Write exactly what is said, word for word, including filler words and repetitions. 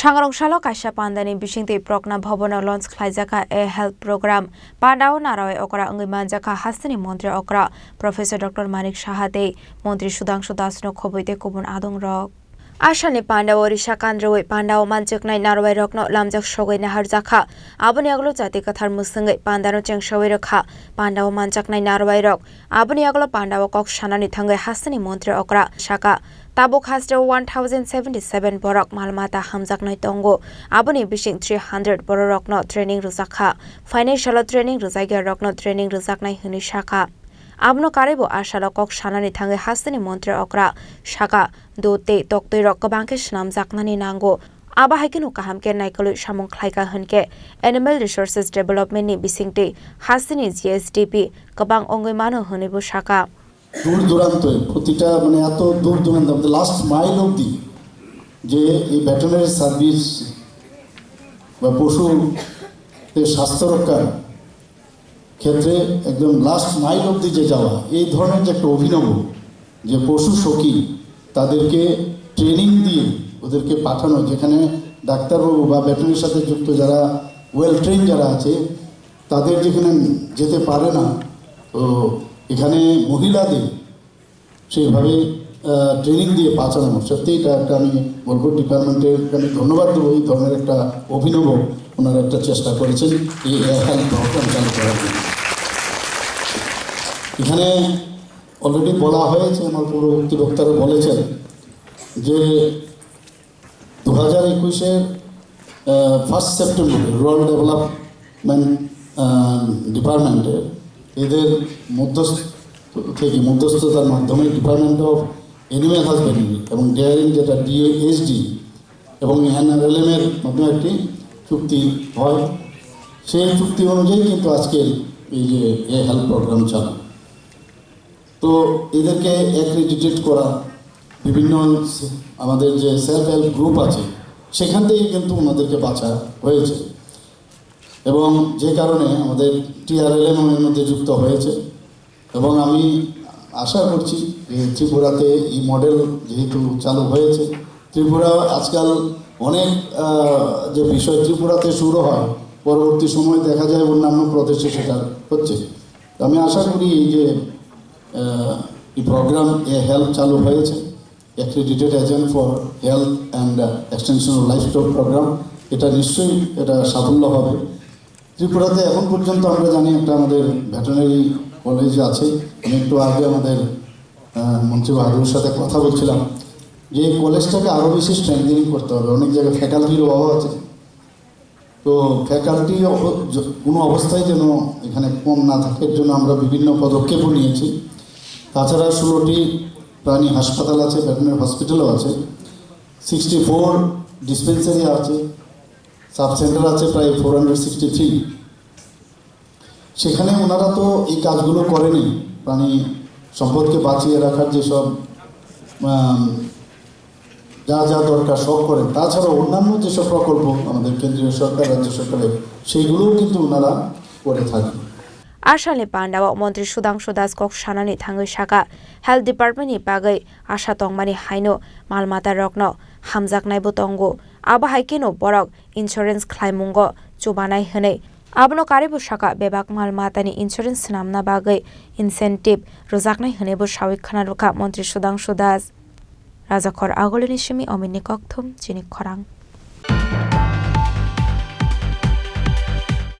Thangrong salo kaisa pandani bisingtwi Prokna Bhabono launch khlaijakha e health program. Pandao narwai okra wngwi manjakha hasteni montri okra Professor Doctor Manik Saha tei montri Sudhangshu Dasno khobwi tei kubun adongrok. Asalni pandao risa kandrwi pandao manjaknai narwai rokno lamjak sogwi naharjakha. Aboni aglo jati kwthar mwswngwi pandano chengsawi rwkha. Pandao manjaknai narwai rok Aboni aglo pandao kok sanani thangwi hasteni montri okra saka, tabuk haste one thousand seventy seven borok mal mata hamjaknai tongo. Aboni bising three hundred bororokno training rwjakha. Phainai salo training rwjakya rokno training rwjaknai hwnwi sakha. Abono karwibo a salo kok sanani thangwi hasteni montri okra saka, dut tei toktwi rok kwbang khe swnamjaknani nango. Abo hai kheno kaham khe naikolwi samung khlaikha hwn khe Animal Resources Development ni bisingtwi hasteni G S D P kwbang wngwi mano hwnwibo sakha. দূর দূরান্তে প্রতিটা মানে এত দূর দূরান্ত, last mile অবধি যে এই ভেটেরিনারি সার্ভিস বা পশুদের স্বাস্থ্য রক্ষার ক্ষেত্রে একদম লাস্ট মাইল অবধি যে যাওয়া, এই ধরনের যে একটা অভিনব যে পশু সখী, তাদেরকে ট্রেনিং দিয়ে ওদেরকে পাঠানো, যেখানে ডাক্তারবাবু বা ভেটেরিনারির সাথে যুক্ত যারা ওয়েল ট্রেন যারা আছে, তাদের যেখানে যেতে পারে না, তো এখানে মহিলাদের সেইভাবে ট্রেনিং দিয়ে পাঠানো, সত্যি এটা একটা আমি বলবো ডিপার্টমেন্টের আমি ধন্যবাদ দেবো। এই ধরনের একটা অভিনব ওনারা একটা চেষ্টা করেছেন এই হেলথ প্রোগ্রাম চালু করার জন্য। এখানে অলরেডি বলা হয়েছে, আমার পূর্ববর্তী বক্তারা বলেছেন যে দু হাজার একুশের ফার্স্ট সেপ্টেম্বর রুরাল ডেভেলপমেন্ট ডিপার্টমেন্টের এদের মধ্যস্থ থেকে মধ্যস্থতার মাধ্যমে ডিপার্টমেন্ট অফ অ্যানিম্যাল হাজবেন্ডারি এবং ডেয়ারিং, যেটা ডিএএইচডি এবং এনআরএলএম এর মধ্যে একটি চুক্তি হয়। সেই চুক্তি অনুযায়ী কিন্তু আজকে এই যে এ হেলথ প্রোগ্রাম চালু। তো এদেরকে অ্যাক্রিডিটেট করা, বিভিন্ন আমাদের যে সেলফ হেল্প গ্রুপ আছে, সেখান থেকে কিন্তু ওনাদেরকে বাছা হয়েছে এবং যে কারণে আমাদের টিআরএলএম এর মধ্যে যুক্ত হয়েছে। এবং আমি আশা করছি যে ত্রিপুরাতে এই মডেল যেহেতু চালু হয়েছে, ত্রিপুরা আজকাল অনেক, আহ, যে বিষয় ত্রিপুরাতে শুরু হয়, পরবর্তী সময় দেখা যায় অন্যান্য প্রদেশে সেটা হচ্ছে। তো আমি আশা করি এই যে, আহ, এই প্রোগ্রাম এ হেলথ চালু হয়েছে, accredited agent for health and extension of livestock programme, এটা নিশ্চয়ই এটা সাফল্য হবে। ত্রিপুরাতে এখন পর্যন্ত আমরা জানি একটা আমাদের ভেটেরিনারি কলেজ আছে। আমি একটু আগে আমাদের, আহ, মন্ত্রী বাহাদুরের সাথে কথা বলছিলাম যে এই কলেজটাকে আরও বেশি স্ট্রেংথেনিং করতে হবে। অনেক জায়গায় ফ্যাকাল্টির অভাব আছে। তো ফ্যাকাল্টি অব-, য-, কোনো অবস্থায় যেন এখানে কম না থাকে, এর জন্য আমরা বিভিন্ন পদক্ষেপও নিয়েছি। তাছাড়া ষোলোটি প্রাণী হাসপাতাল আছে, ভেটেরিনারি হসপিটালও আছে, সিক্সটি ফোর ডিসপেন্সারি আছে, সাব সেন্টার আছে প্রায় ফোর হান্ড্রেড সিক্সটি থ্রি। সেখানে ওনারা তো এই কাজগুলো করেনি, প্রাণী সম্পদকে বাঁচিয়ে রাখার যেসব, আম, যা যা দরকার সব করেন। তাছাড়া অন্যান্য যেসব প্রকল্প আমাদের কেন্দ্রীয় সরকার, রাজ্য সরকারের, সেইগুলোও কিন্তু ওনারা করে থাকেন। Asalni pandao montri Sudhangshu Das kok sanani thangwi sakha, health department ni bagwi asha tongmani haino mal mata rokno hamjaknaibo tongo. Abo hai kheno borok insurance khlaimungo chubanai hwnwi. Abono karwibo sakha, bebak mal matani insurance swnamna bagwi incentive rwjaknai hwnwibo sawi khwnarwkha montri Sudhangshu Das. Rajakhor Agulini simi Ominni Kokthum, chini khorang.